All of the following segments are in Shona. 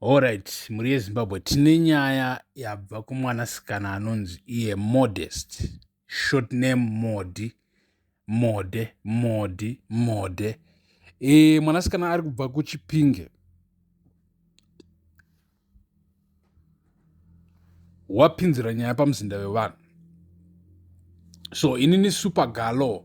Alright, mhuri yeZimbabwe, tine nyaya yabva kumwanasikana anonzi iye Modest, short name Modi, Mode, Modi, Mode. Mwanasikana ari kubva kuChipinge. Wapinzira nyaya pamuzinda wevanhu. So inini Super Galo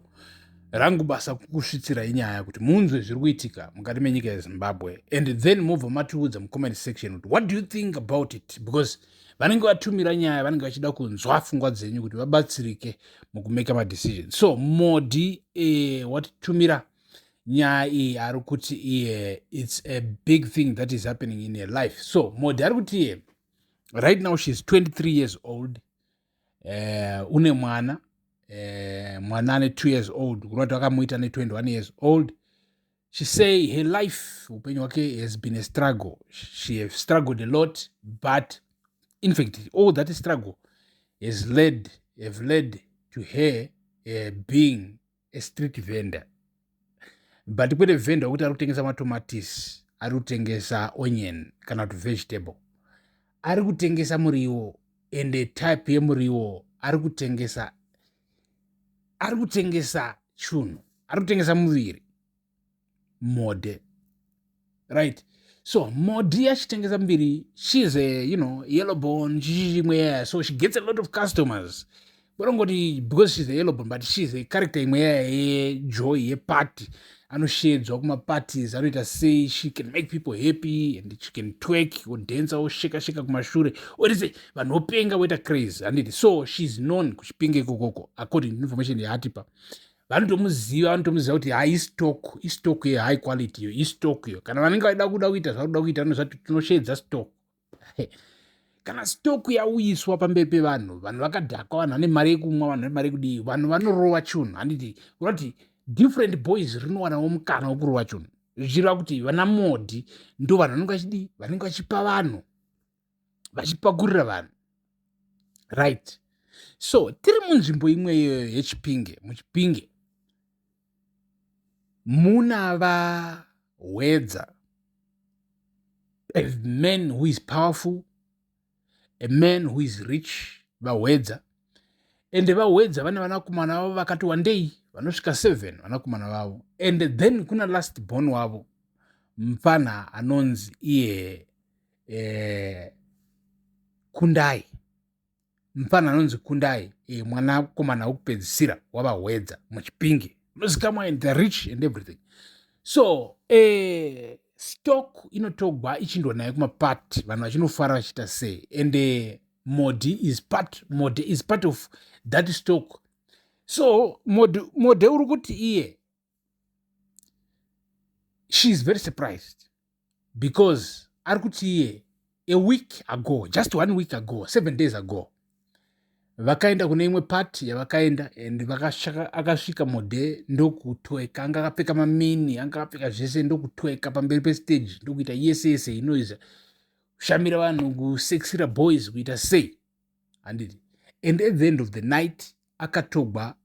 rangu basa kukusvitsirai nyaya kuti munzwe zviri kuitika mukati menyika yeZimbabwe, and then mobva matiudza mucomment section kuti what do you think about it, because vanenge vatumira nyaya vanenge vachida kunzwa pfungwa dzenyu kuti vabatsirike mukumeka madecision. So Modi watitumira nyaya iyi, ari kuti iye it's a big thing that is happening in her life. So Modi ari kuti iye right now she's 23 years old, une mwana, mwana ane 2 years old, kureva kuti vakamuita ne21 years old. She say her life, upenyu hwake, has been a struggle. She have struggled a lot, but in fact all that struggle has led have led to her being a street vendor, but kwete vendor wekuti ari kutengesa matomatisi, ari kutengesa onion kana kuti vegetable, ari kutengesa muriwo, and type yemuriwo ari kutengesa, ari kutengesa chunhu, ari kutengesa muviri. Mode, right? So Modi achitengesa muviri. She's a yellow bone chichimwe yaya, so she gets a lot of customers. Vanongoti because she's a yellow bone, but she's a character imwe yaya yejoy yeparty, anoshedzwa kumaparties, anoita sei, she can make people happy and she can twerk, odhensa, osheka sheka kumashure, oita sei, vanhu vopenga, voita crazy, handiti? So she's known kuChipinge ikokoko. According to information yaatipa, vanotomuziva, vanotomuziva kuti hai, istock, istock yehigh quality iyo, istock iyo. Kana vanenge vaida kuda kuita zvavari kuda kuita, vanozvati tinoshedza stock. Kana stock yauyiswa pamberi pevanhu, vanhu vakadhakwa, vanhu vane mari yekumwa, vanhu vane mari yekudii, vanhu vanorova chunhu, handiti? Kurati different boys rinowanawo mukana wekurova chunhu, zvichireva kuti vana Modi ndo vanhu vanenge vachidii, vanenge vachipa vanhu, vachipakurira vanhu, right? So tiri munzvimbo imwe iyoyo yeChipinge. MuChipinge muna vaHwedza, a man who is powerful, a man who is rich, vaHwedza. Ende vaHwedza vane vanakomana vavo vakati wandei, vanosvika 7 vanakomana vavo, and then kuna last born wavo, mufana anonzi iye Kundai, mufana anonzi Kundai, mwanakomana wekupedzisira wavaHwedza muChipinge, unozikamwa, and the rich and everything. So stock inotogwa ichindwa nayo kumapati, vanhu vachinofara, vachiita sei, and Modi is part of that stock. So Modi uri kuti iye she is very surprised because ari kuti iye a week ago, just one week ago, 7 days ago, vakaenda kune imwe party yavakaenda, and akasvika Mode ndokutweka, anga akapfeka mamini, anga akapfeka zvese, ndokutweka pamberi pestage, ndokuita yese yese inoiza kushamira vanhu, kusekisira boys, kuita sei, handiti? And at the end of the night akatogwa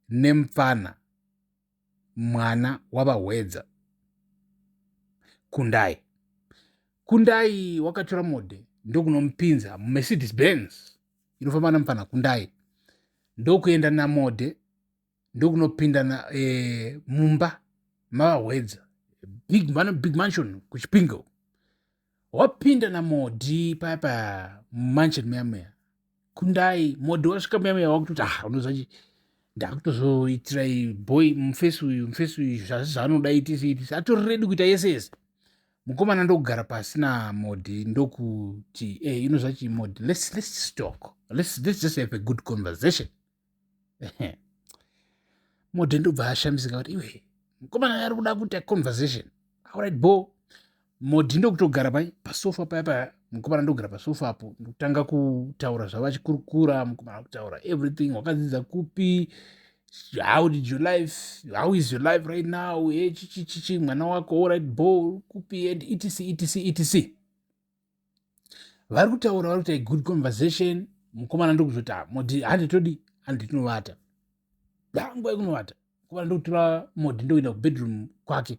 nemufana, mwana wavaHwedza, Kundai. Kundai wakatora Mode ndokunomupinza muMercedes Benz inofamba namufana Kundai, ndokuenda naMode, ndokunopinda mumba mavaHwedza, big, big mansion kuChipinge. Wapinda naModhi paya paya mumansion muya muya. Kundai, Modhi wasvika muya muya, wakutoti, "Ah, unoziva chi, ndakutozoitirai boy, mufesi uyu, mufesi uyu zvasi zvaanoda, itisi itisi, atori ready kuita yese yese." Mukomana ndokugara pasi naModhi, ndokuti, "Inoziva chi, Modhi, let's talk, let's just have a good conversation." Modhi ndobva ashamisika kuti, "Iwe, mukomana ari kuda kuita conversation. Alright, bo." Modhi ndokutogara pai pasofa paya paya, mukomana ndogara pasofa apo, ndokutanga kutaura zvavo, achikurukura. Mukomana kutaura everything, "Wakadzidza kupi? How did your life, how is your life right now? E chichi chichi, mwana wako, alright, bo, kupi?" And etc etc etc. Vari kutaura, vari kuita good conversation. Mukomana ndokuzoti, "Ah, Modhi, handi todi, handi tinovata, nguva yekunovata." Mukomana ndokutora Modhi, ndokuenda kubedroom kwake.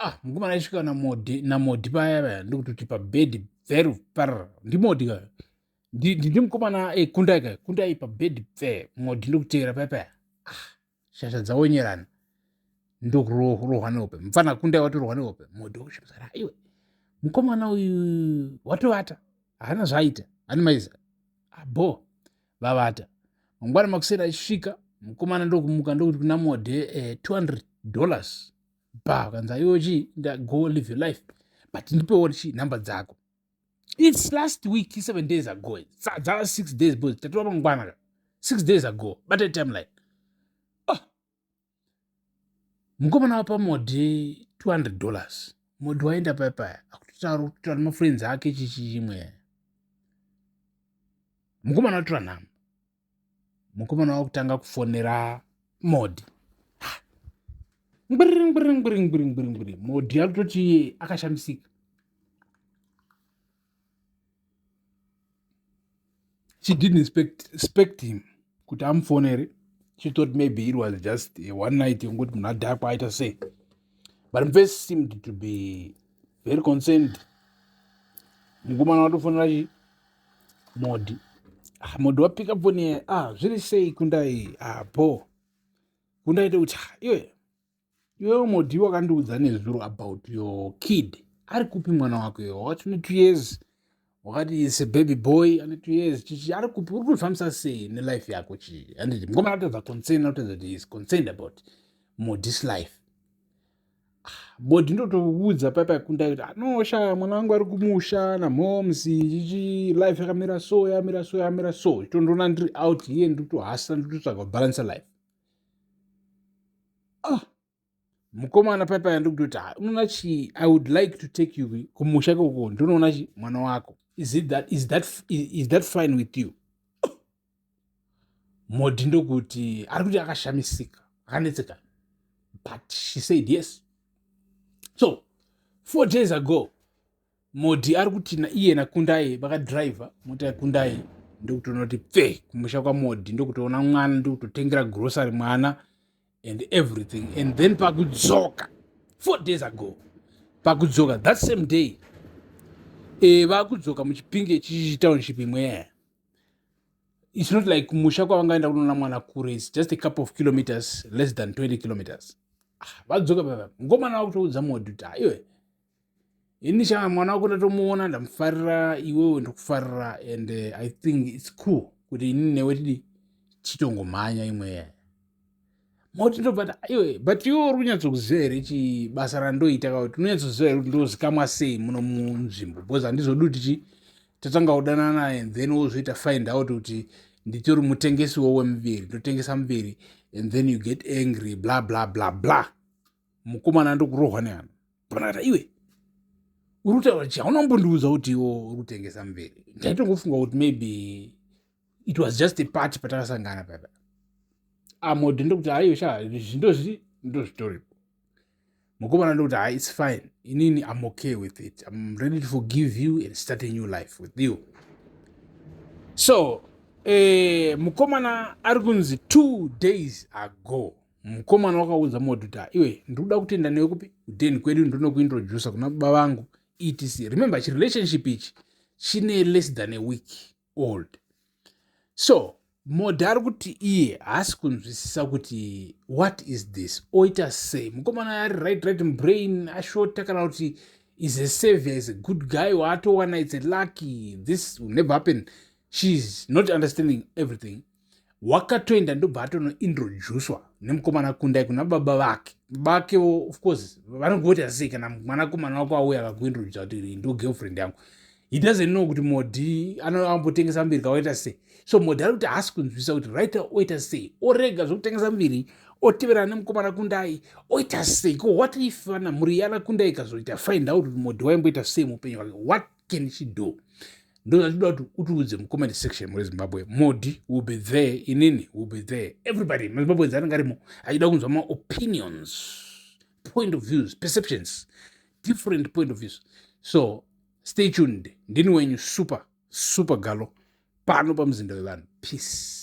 Ah, mukomana aisvika namodhi namodhi paya paya ndokutoti pabhedhi pferu par ndimodhi ka ndimukomana eh, kundai ka kundai pabhedhi pfe modhi ndokuteera paya paya. Ah, shasha dzawonyerana ndokurohwa nehope. Mufana kundai watorohwa nehope. Modhi wakushamisa, iwe mukomana uyu watovata, haana zvaaita, ani maiza abo ah, vavata. Mangwana makuseni achisvika mukomana ndokumuka ndokuti kuna modhe eh, $200 ba kanzi aiwe chii go live your life but ndipewo chii nhamba dzako. It's last week, 7 days ago, dzava 6 days because tatova mangwana ka 6 days ago. Bata timeline. Oh. Mukomana wapa modhi $200. Modhi waenda paya paya akutotaura kutaura nemafriends ake chichi chimwe. Mukomana watora nhamba, mukomana wakutanga kufonera Modhi. Ngwiri ngwiri ngwiri ngwiri ngwiri ngwiri. Modhi akutoti akashamisika. She didn't expect him kuti amufonere. She thought maybe it was just a one night yekuti munhu adhakwa aita sei, but mufesi seemed to be very concerned. Mukomana watofonera chi Modhi. Ah, Modhi wapika foni. Ah, zviri sei Kundai? Ah, po Kundai tokuti, ah, iwe iwewe Modhi wakandiudza nezuro about your kid. Ari kupi mwana wako iwe? Wakati une 2 years, wakati is a baby boy ane 2 years chichi. Ari kupi? Uri kuzvifambisa sei nelife yako chii? Handiti mukomana atadza concern, atadza kuti is concerned about Modhi's life. Modhi ndotoudza pai paikundai kuti anosha mwana wangu ari kumusha namoms chichi, life yakamira so, yamira so, yamira so, tondoona ndiri out here, ndiri kutohasa, ndiri kutotsvaga kubalansa life. Ah, mukomana pai pai ndikutoti, ah, unoona chii, I would like to take you kumusha ikoko ndinoona chi mwana wako. Is that fine with you? Modhi ndokuti ari kuti akashamisika, akanetseka, but she said yes. So 4 days ago Modhi ari kuti iye naKundai vakadhiraivha mota yaKundai ndokutoona kuti pfe kumusha kwaModhi, ndokutoona mwana, ndokutotengera grocery mwana and everything. And then pakudzoka 4 days ago, pakudzoka that same day, vakudzoka muChipinge chichitownship imwe yaya. It's not like kumusha kwavangaenda kunoona mwana kure. It's just a couple of kilometers, less than 20 kilometers. Ah, vadzoka papa mukomana wakutoudza Modhi kuti, aiwe ini sha mwana wako ndatomuona, ndamufarira, iwewe ndokufarira and I think it's cool kuti inini newe tidi titongomhanya imwe yaya. Moti ndobva, iwe, but iwe uri kunyatsokuziva here chibasa randoita ka, kuti unonyatsoziva here kuti ndozikamwa sei muno munzvimbo? Because handizodi kuti chi tatanga kudanana and then wozoita find out kuti nditori mutengesiwo wemuviri, ndotengesa muviri, and then you get angry, blah blah blah blah. Mukomana ndokurohwa nehana panakata, iwe uri kutaura chi hauna kumbondiudza kuti iwo uri kutengesa muviri. Ndaitongofunga kuti maybe it was just a party patakasangana papa. Amodhi ndokuti, aiwe sha, zvindozvi ndozvitoripo. Mukomana ndokuti, hai, it's fine, inini I'm okay with it. I'm ready to forgive you and start a new life with you. So mukomana ari kunzi 2 days ago mukomana wakaudza Modhi kuti, iwe, ndikuda kutoenda newe kupi, kudheni kwedu, ndinokuintrodusa kuna baba vangu, etc. Remember, chirelationship ichi chine less than a week old. So Modhi ari kuti iye haasi kunzwisisa kuti what is this, oita sei. Mukomana ari right mubrain ashota kana kuti is a savior, is a good guy waatowana, it's a lucky, this will never happen. She is not understanding everything. Wakatoenda ndobva atonointroducwa nemukomana Kundai kuna baba vake. Baba vakewo of course vanongoita sei kana mwanakomana wako auya akakuintroduca kuti ndo girlfriend yangu? He doesn't know kuti Modhi anoambotengesa muviri kawaita sei. So Modhi ari kuti haasi kunzwisa kuti right oita sei, orega zvokutengesa muviri oteverana nemukomana Kundai, oita sei? Ko what if vana mhuri yana Kundai ikazoita find out kuti Modhi waimboita sei muupenyu hwake? What can she do? Ndozvatinoda kuti utiudze mucomment section muri Zimbabwe. Modi will be there, inini will be there, everybody maZimbabweans anenge arimo achida kunzwa maopinions, point of views, perceptions, different point of views. So stay tuned. Ndini wenyu Super Super Galo pano pamuzinda wevanhu. Peace.